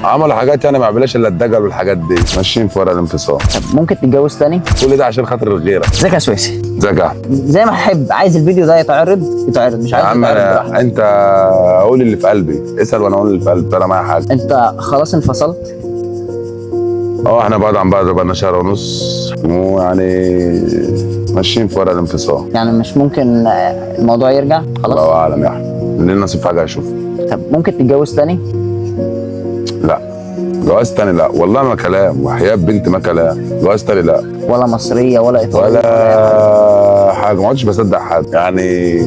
عملوا حاجات يعني ما عملوش الا الدجل والحاجات دي، ماشيين في ورق الانفصال. طب ممكن تتجوز تاني؟ كل ده عشان خاطر الغيرة. ازيك يا سويسي؟ ازيك يا احمد؟ زي ما تحب، عايز الفيديو ده يتعرض يتعرض، مش يا عايز عم يتعرض انا براحتك. انت قول اللي في قلبي، اسال وانا اقول اللي في قلبي، انا معايا حاجة. انت خلاص انفصلت؟ اه احنا بعد عن بعض بقالنا شهر ونص، ويعني ماشيين في ورق الانفصال. يعني مش ممكن الموضوع يرجع خلاص؟ الله اعلم يا احمد، اللي نصيب حاجة اشوفه. طب ممكن تتجوز تاني؟ لا جواز تاني لا والله، ما كلام وحياة بنت، ما كلام جواز تاني لا. ولا مصرية ولا ايطالية ولا حاجة، ما عدتش بصدق حد يعني.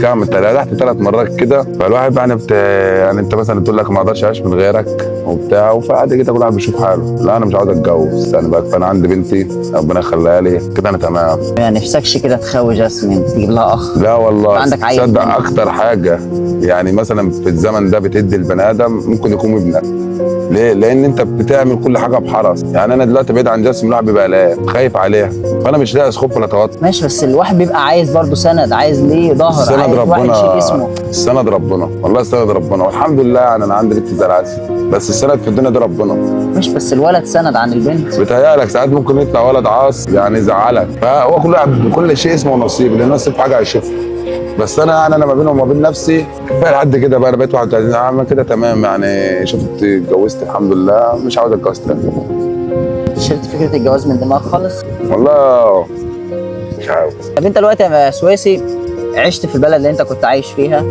كام تريحت 3 مرات كده، فالواحد يعني يعني انت مثلا تقول لك ما اقدرش اعيش من غيرك وبتاع، وفعد كده كل واحد بيشوف حاله. لا انا مش عاوز اتجوز انا بقى، فانا عندي بنتي ربنا يخليها لي كده، انا تمام. يعني نفسكش كده تخاوي جاسمين تجيب لها اخ؟ لا والله عندك عيل تصدق تاني. اكتر حاجة يعني مثلا في الزمن ده بتدي البني ادم ممكن يكون ابنك. ليه؟ لان انت بتعمل كل حاجة بحرص. يعني انا دلوقتي بعيد عن جاسم، الواحد بيبقى قلقان خايف عليها، فانا مش لاقي خوف ولا توتر. ماشي، بس الواحد بيبقى عايز برضه سند، عايز ليه ظهر، السند عايز واحد يشيل ربنا، اسمه. السند ربنا والله، السند ربنا والحمد لله. يعني انا عندي بنت زي العسل، بس السند في الدنيا ده ربنا. مش بس الولد سند عن البنت. بيتهيألك ساعات ممكن يطلع ولد عاص يعني يزعلك، فهو كل واحد كل شيء اسمه نصيب، لان النصيب في حاجة هيشوفها. بس انا يعني انا ما بيني وما بين نفسي كفاية لحد كده بقى، انا بقيت 31 عام كده تمام يعني، شفت اتجوزت الحمد لله، مش عاوز اتجوز تاني. شلت فكرة الجواز من دماغك خالص؟ والله مش عاوز. طب انت دلوقتي يا سويسي عشت في البلد اللي انت كنت عايش فيها،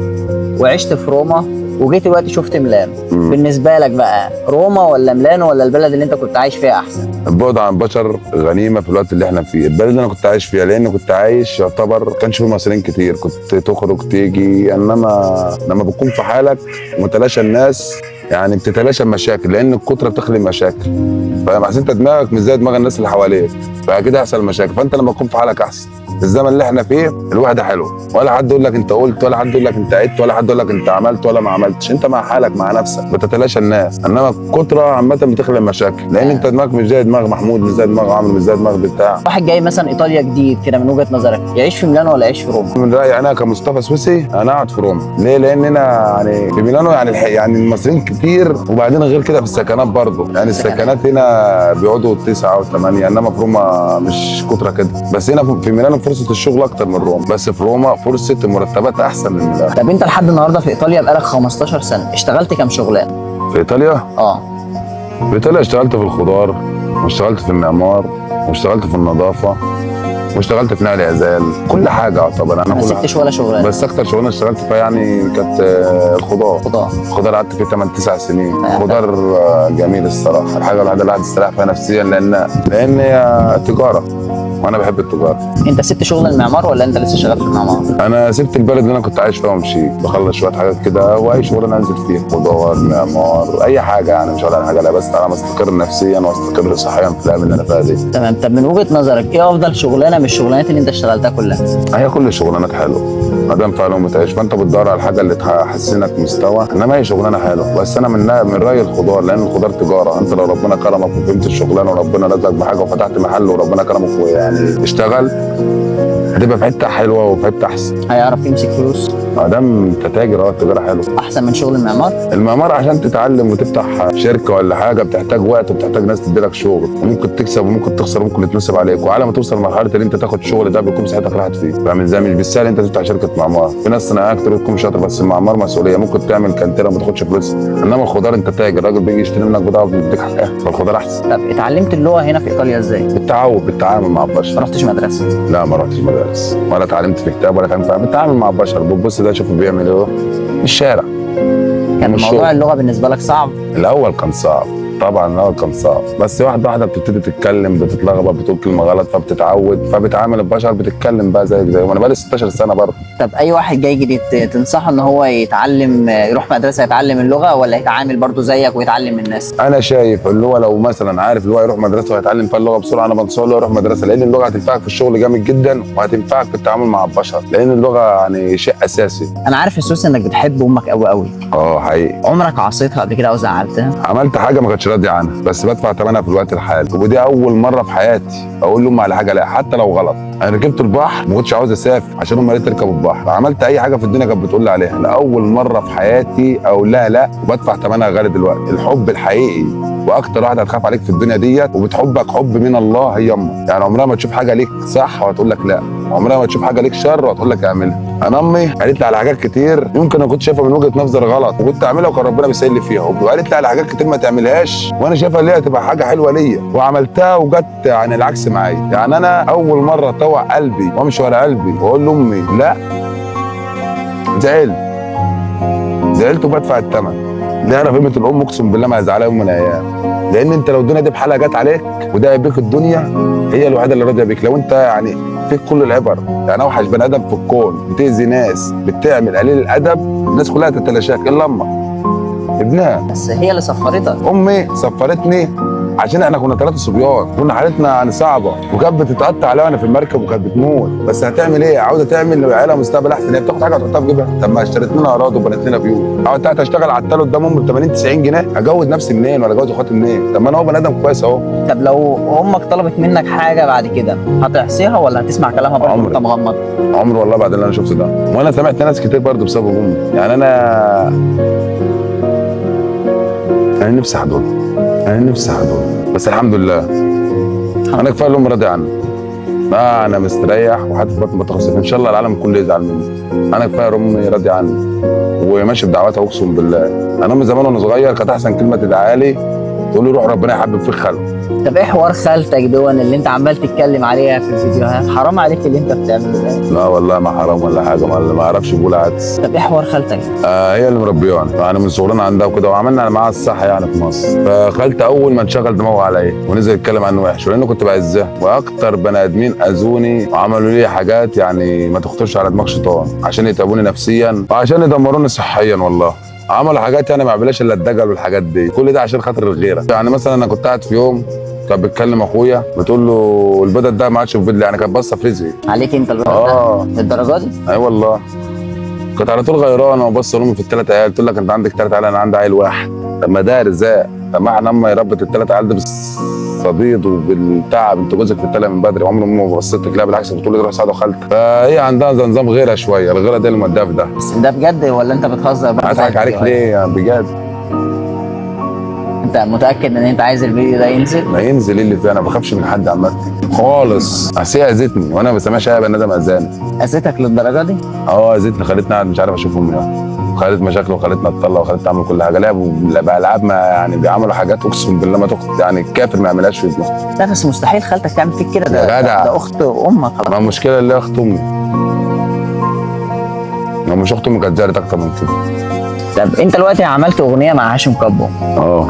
وعشت في روما، وجيت دلوقتي شفت ميلانو. بالنسبة لك بقى روما ولا ميلانو ولا البلد اللي انت كنت عايش فيها احسن؟ البعد عن البشر غنيمة في الوقت اللي احنا فيه. البلد اللي انا كنت عايش فيها، لان كنت عايش يعتبر كانش فيه مصريين كتير، كنت تخرج تيجي. انما لما بتكون في حالك ومتلاشى الناس يعني بتتلاشى المشاكل، لان الكتره بتخلق مشاكل. فاهم؟ عشان انت دماغك مش زي دماغ الناس اللي حواليك، فاكيد هيحصل مشاكل. فانت لما تكون في حالك احسن. الزمن اللي احنا فيه الوحدة حلوة، ولا حد يقول لك انت قلت، ولا حد يقول لك انت عدت، ولا حد يقول لك انت عملت ولا ما عملتش. انت مع حالك مع نفسك بتتلاشى الناس. انما الكتره عامة بتخلق مشاكل، لان انت دماغك مش زي دماغ محمود، مش زي دماغ عمرو، مش زي دماغ بتاع. واحد جاي مثلا ايطاليا جديد كده، من وجهه نظرك يعيش في ميلانو ولا يعيش في روما؟ من رايي انا كمصطفى سويسي انا اقعد في روما. ليه؟ لان انا يعني في ميلانو يعني يعني المصريين كتير، وبعدين غير كده في السكنات برضه، يعني السكنات هنا بيقعدوا 9 و8، انما في روما مش كتره كده. بس هنا في ميلانو فرصة الشغل اكتر من روما، بس في روما فرصة المرتبات احسن من ميلانو. طب انت لحد النهارده في ايطاليا بقالك 15 سنة، اشتغلت كام شغلانة؟ في ايطاليا؟ اه في ايطاليا اشتغلت في الخضار، واشتغلت في المعمار، واشتغلت في النظافة، واشتغلت في نقل عزال، كل حاجة يعتبر انا ما كل سبتش ولا شغلانة. بس اكتر شغلانة اشتغلت فيها يعني كانت الخضار. خضار. الخضار قعدت فيه 8 9 سنين. خضار جميل الصراحة، الحاجة الوحيدة اللي الواحد استريح فيها نفسيا، لان هي تجارة وانا بحب التجارة. انت سبت شغل المعمار ولا انت لسه شغال في المعمار؟ انا سبت البلد اللي انا كنت عايش فيها ومشيت، بخلص شوية حاجات كده واي شغل انا انزل فيه، خضار معمار اي حاجة يعني، مش هقول على حاجة لا، بس على ما استقر نفسيا واستقر صحيا في الايام اللي انا فيها دي. تمام. طب من وجهه نظرك ايه افضل شغلانة من الشغلانات اللي انت اشتغلتها كلها؟ هي كل الشغلانات حلوة ما دام فعلا بتعيش، فانت بتدور على الحاجة اللي تحسنك مستوى، انما هي شغلانة حلوة. بس انا من رايي الخضار، لان الخضار تجارة. انت لو ربنا كرمك وفهمت الشغلانة وربنا رزقك بحاجة وفتحت محل وربنا كرمك ويعني اشتغل، هتبقى في حتة حلوة وفي حتة احسن. هيعرف يمسك فلوس؟ ما دام انت تاجر، اه التجارة حلوة. احسن من شغل المعمار؟ المعمار عشان تتعلم وتفتح شركة ولا حاجة بتحتاج وقت، وبتحتاج ناس تديلك شغل، وممكن تكسب وممكن تخسر وممكن يتنصب عليك، وعلى ما توصل مرحلة اللي انت تاخد شغل ده بيكون صحتك راحت فيه. فاهم ازاي؟ مش بالسهل انت تفتح شركة معمار. في ناس صناعية كتير بتكون شاطر، بس المعمار مسؤولية، ممكن تعمل كانتينا وما تاخدش فلوس. انما الخضار انت تاجر، الراجل بيجي يشتري منك بضاعة وبيديك حقها، فالخضار احسن. طب اتعلمت اللغة هنا في ايطاليا ازاي؟ بالتعود، بالتعامل مع البشر. ما رحتش مدرسه؟ لا ما رحتش مدارس، ولا اتعلمت في كتاب، ولا اتعلمت في، بالتعامل مع البشر. بتبص ده شوف بيعمل ايه في الشارع. كان مش موضوع شغل. اللغة بالنسبة لك صعب؟ الاول كان صعب طبعا، الاول كان صعب، بس واحدة واحدة بتبتدي تتكلم، بتتلخبط، بتقول كلمة غلط، فبتتعود، فبتعامل البشر، بتتكلم بقى زيك زي وانا بقالي 16 سنة برضه. طب اي واحد جاي جديد تنصحه ان هو يتعلم، يروح مدرسه يتعلم اللغة، ولا يتعامل برضه زيك ويتعلم من الناس؟ انا شايف اللي هو لو مثلا عارف اللي هو يروح مدرسه وهيتعلم فيها اللغة بسرعة، انا بنصحه اللي هو يروح مدرسه، لان اللغة هتنفعك في الشغل جامد جدا، وهتنفعك في التعامل مع البشر، لان اللغة يعني شيء اساسي. انا عارف يا سوسي انك بتحب امك قوي قوي. اه حقيقي. عمرك عصيتها قبل كده او زعلتها؟ عملت حاجة ما كانتش راضي عنها، بس بدفع ثمنها في الوقت الحالي، ودي اول مرة في حياتي اقول لامي على حاجة لا، حتى لو غلط. انا ركبت البحر ما كنتش عاوز اسافر عشان امي قالت تركب البحر. عملت اي حاجة في الدنيا كانت بتقول لي عليها. لاول مرة في حياتي اقول لها لا، وبدفع ثمنها غالي دلوقتي. الحب الحقيقي واكتر واحدة هتخاف عليك في الدنيا ديت وبتحبك حب من الله هي امك. يعني عمرها ما تشوف حاجة ليك صح وهتقول لك لا، عمرها ما تشوف حاجة ليك شر وهتقول لك اعملها. انا امي قالت لي على حاجات كتير يمكن انا كنت شايفها من وجهه نظر غلط وكنت اعملها وكان ربنا بيسهل لي فيها، وقالت لي على حاجات كتير ما تعملهاش وانا شايفها اللي هي تبقى حاجة حلوة ليا وعملتها وجت يعني العكس معايا. يعني انا اول مرة اطوع قلبي وامشي ورا قلبي واقول لامي لا، زعلت وبدفع الثمن. ده قيمة الام، اقسم بالله ما هزعلها يوم من الايام. لان انت لو الدنيا دي بحالها جت عليك وده بيك الدنيا، هي الوحيدة اللي راضية بيك. لو انت يعني فيك كل العبر، يعني اوحش بني ادم في الكون، بتاذي ناس، بتعمل قليل الادب، الناس كلها تتلاشاك الا امك ابنها. بس هي اللي سفرتك. امي سفرتني عشان احنا كنا 3 صبيان، كنا حالتنا يعني صعبة، وكانت بتتقطع عليا وانا في المركب وكانت بتموت. بس هتعمل ايه؟ عاوزه تعمل لعيالها مستقبل احسن. هي بتاخد حاجة تحطها في جيبها. طب ما اشتريت لنا اراضي وبنت لنا بيوت. قعدت تحت اشتغل عتال قدام امي ب 80 90 جنيه، اجوز نفسي منين ولا اجوز اخواتي منين؟ طب ما انا هو بني ادم كويس اهو. طب لو امك طلبت منك حاجة بعد كده هتعصيها ولا هتسمع كلامها برضه وانت مغمض؟ عمري والله بعد اللي انا شفته ده. وانا سمعت ناس كتير برضه بسبب امي. يعني انا نفسي احضنها، انا نفسي احضنها، بس الحمد لله انا كفاية الام راضية عني. انا مستريح وحاطط في بطني بطاطس، ان شاء الله العالم كله يزعل مني. انا كفاية امي راضية عني وماشي بدعواتها اقسم بالله. انا من زمان وانا صغير كانت احسن كلمة تدعى لي تقول لي روح ربنا يحبب فيك خلق. طب ايه حوار خالتك دون اللي انت عمال تتكلم عليها في الفيديوهات؟ حرام عليك اللي انت بتعمله ده. لا والله ما حرام ولا حاجة، ما اعرفش بقول عدس. طب ايه حوار خالتك؟ هي اللي مربيانا، يعني من صغرنا عندها وكده، وعملنا معاها الصح يعني في مصر. فخالتي اول ما انشغل دماغه عليا ونزل يتكلم عنه وحش، ولانه كنت بعزها، واكتر بني ادمين اذوني وعملوا لي حاجات يعني ما تخطرش على دماغ شيطان، عشان يتعبوني نفسيا وعشان يدمروني صحيا. والله عملوا حاجات يعني ما عملهاش الا الدجل والحاجات دي، كل ده عشان خاطر الغيرة. يعني مثلا انا كنت قاعد في يوم كانت بتكلم اخويا بتقول له البدل ده ما عادش في بدل، يعني كانت باصة في رزقي عليك انت البدل ده للدرجة دي؟ اي والله كانت على طول غيرانه وبص لامي في الثلاث عيال، تقول لك انت عندك 3 عيال انا عندي عيل واحد. طب ما ده رزاق، طب ما احنا امي ربت الثلاث عيال ده بالصديد وبالتعب، انت جوزك في التلة من بدري عمره ما بصيت لك، لا بالعكس بتقول لي روح ساعد خالتك. فهي عندها زي نظام غيره شوية، الغيرة دي اللي موديها في ده. بس ده بجد ولا انت بتهزر بقى؟ اضحك عليك ليه يعني بجد؟ انت متاكد ان انت عايز الفيديو ده ينزل؟ ما ينزل ايه اللي فيه، انا ما بخافش من حد عامة خالص. اصل هي اذتني وانا ما بسمعش اي بني ادم اذاني. اذتك للدرجة دي؟ اذتني، خلتني قاعد مش عارف اشوف امي، خلت مشاكل وخلتنا اتطلق وخلتنا اعمل كل حاجة. لعبوا بالعاب ما يعني بيعملوا حاجات اقسم بالله ما تخت يعني الكافر ما يعملهاش في ابنه. لا بس مستحيل خالتك تعمل فيك كده، ده اخت امك. ما المشكلة اللي هي اخت امي، لو مش اخت امي كانت زعلت اكتر من كده. طب انت دلوقتي عملت اغنية مع هاشم كابو،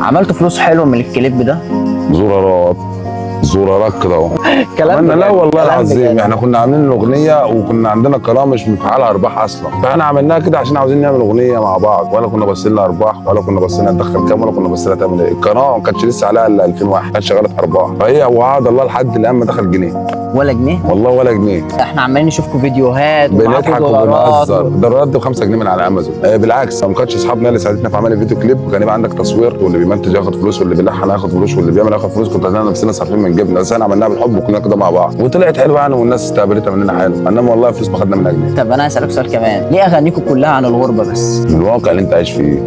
عملت فلوس حلوة من الكليب ده؟ زرارات زرارات كده اهو. كلام لا والله العظيم احنا كنا عاملين الاغنية وكنا عندنا قناة مش مفعله ارباح اصلا، فاحنا عملناها كده عشان عاوزين نعمل اغنية مع بعض، ولا كنا باصين لها ارباح ولا كنا باصين لها تدخل كام ولا كنا باصين لها تعمل ايه. القناة ما كانتش لسه عليها الا 2001، كانت شغالة ارباح، فهي وعد الله لحد الان ما دخل جنيه ولا جنيه والله ولا جنيه. احنا عمالين نشوفكم فيديوهات بنضحك وبنهزر، الدولارات دي ب 5 جنيه من على امازون. بالعكس ما كانتش اصحابنا اللي ساعدتنا في عمل الفيديو كليب، كان يبقى عندك تصوير واللي بيمنتج ياخد فلوس واللي بيلحن ياخد فلوس واللي بيعمل ياخد فلوس، كنت هتلاقي نفسنا صارفين من جيبنا، بس احنا عملناها بالحب وكنا كده مع بعض وطلعت حلوة يعني، والناس استقبلتها مننا حلو، انما والله فلوس ما خدنا منها جنيه. طب انا هسالك سؤال كمان، ليه اغانيكم كلها عن الغربة بس؟ من الواقع اللي انت عايش فيه،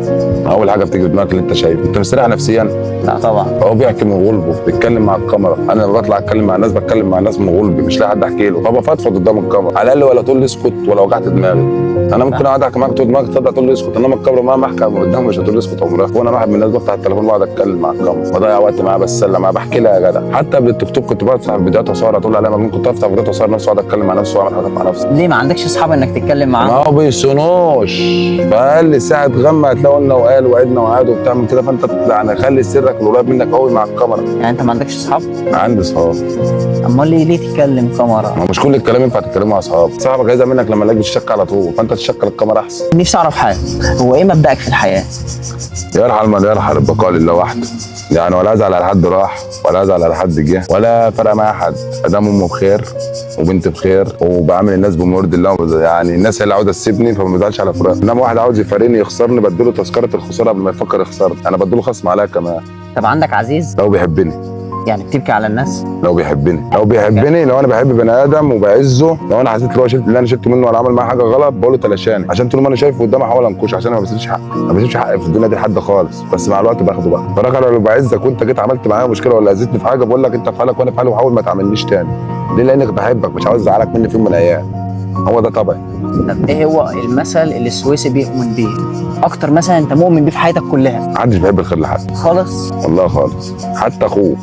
اول حاجة بتيجي في دماغك اللي انت شايفه، انت مستريح نفسيا؟ لا طبعا. هو بيحكي من غلبه، بيتكلم مع الكاميرا، انا لما بطلع اتكلم مع الناس بتكلم مع الناس من غلبي، مش لاقي حد احكي له، فبفضفض قدام الكاميرا، على الاقل ولا تقول لي اسكت ولا وجعت دماغي. انا ممكن اقعد احكي معاك تقول دماغك تصدق تقول لي اسكت، انما الكاميرا مهما احكي قدامه مش هتقول لي اسكت عمرها. وانا واحد من الناس بفتح التليفون واقعد اتكلم مع الكاميرا، بضيع وقت معاها، بتسلى معاها، بحكي لها يا جدع. حتى قبل التيك توك كنت بفتح فيديوهات واصور، تقول لي لا مجنون، كنت افتح فيديوهات واصور نفسي واقعد اتكلم مع نفسي واعمل حاجات مع نفسي. ليه ما عندكش اصحاب انك تتكلم معاهم؟ ما هو بيصونوش، فقال لي ساعة غمه هتلاقوا لنا وقال وعدنا وعاد وبتعمل كده، فانت يعني خلي سرك القريب منك قوي مع الكاميرا. يعني انت ما عندكش اصحاب؟ عندي اصحاب. امال ليه تتكلم كاميرا؟ ما مش كل الكلام ينفع تتكلمه مع اصحاب، صاحبك عايزها منك لما الاقيك بتشك على طول، فانت تشك الكاميرا احسن. نفسي اعرف حاجة، هو ايه مبدأك في الحياة؟ يرحل من يرحل، البقاء لله وحده، يعني ولا ازعل على حد راح ولا ازعل على حد جه ولا فرق معايا حد، ادام امه بخير وبنت بخير وبعامل الناس بمرض الله، يعني الناس اللي عاوزه تسيبني فما بزعلش على فراق، انما واحد عاوز يفارقني يخسرني بديله تذكره الخسارة قبل ما يفكر يخسرني، انا بديله خصم عليها كمان. طب عندك عزيز؟ لو بيحبني. يعني بتبكي على الناس؟ لو بيحبني، لو بيحبني، لو انا بحب بني ادم وبعزه، لو انا حسيت اللي هو شلت اللي انا شلته منه ولا عمل معايا حاجة غلط بقول له تلاشاني، عشان طول ما انا شايفه قدامي احاول انكشه، عشان انا ما بسيبش حق، ما بسيبش حق في الدنيا دي لحد خالص، بس مع الوقت باخده بقى. فراغ انا لو بعزك وانت جيت عملت معايا مشكلة ولا اذيتني في حاجة بقول لك انت في حالك وانا في حالي، وحاول ما تعاملنيش تاني. ليه؟ لانك بحبك، مش عاوز ازعلك مني في يوم من الايام. هو ده طبعي. طب ايه هو المثل اللي السويسي بيؤمن بيه؟ اكتر مثلا انت مؤمن بيه في حياتك كلها؟ محدش بيحب الخير لحد خالص. والله خالص، حتى اخوه.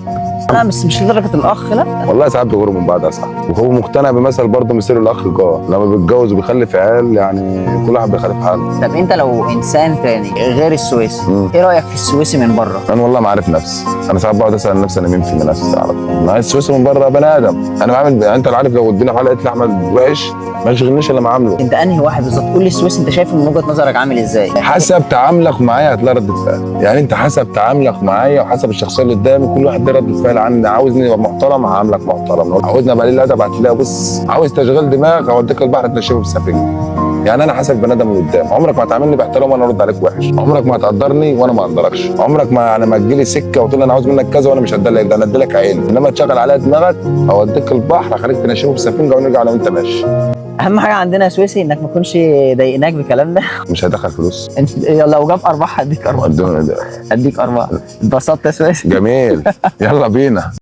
لا بس مش لدرجة الاخ، لا والله ساعات بيغيروا من بعض يا صاحبي. وهو مقتنع بمثل برضه مثير الاخ جار، لما بيتجوز وبيخلف عيال يعني كل واحد بيخلف حاله. طب انت لو انسان تاني غير السويسي، ايه رايك في السويسي من بره؟ انا والله ما عارف نفسي، انا ساعات بقعد اسال نفسي انا مين في نفسي على طول. ما السويسي من بره بني ادم، انا بعمل، انت عارف لو ادينا حلقة لاحمد وحش ما يشغلنيش الا ما عامله. انت انهي واحد بالظبط؟ قول لي السويسي انت شايفه من وجهه نظرك عامل ازاي؟ حسب تعاملك معايا هتلاقي ردة فعل، يعني انت حسب تعاملك معايا وحسب الشخصية اللي قدامي كل واحد ليه ردة فعل عني. عاوزني ابقى محترم هعاملك محترم، عاوزني ابقى قليل الادب هتلاقي بص، عاوز تشغيل دماغ اوديك البحر تنشفه بسفنجه. يعني انا حسب بني ادم اللي قدام، عمرك ما هتعاملني باحترام وانا ارد عليك وحش، عمرك ما هتقدرني وانا ما اقدركش، عمرك ما يعني ما تجيلي سكة وتقول انا عاوز منك كذا وانا مش هديلك ده، انا اديلك عيني، انما تشغل عليا دماغك اوديك البحر اخليك تنشفه بسفنجه ونرجع لو انت ماشي. اهم حاجة عندنا يا سويسي انك ما تكونش ضايقناك بكلامنا. مش هدخل فلوس. انت لو جاب ارباح هديك ارباح. قدامنا ده. هديك ارباح. اتبسطت يا سويسي؟ جميل، يلا بينا.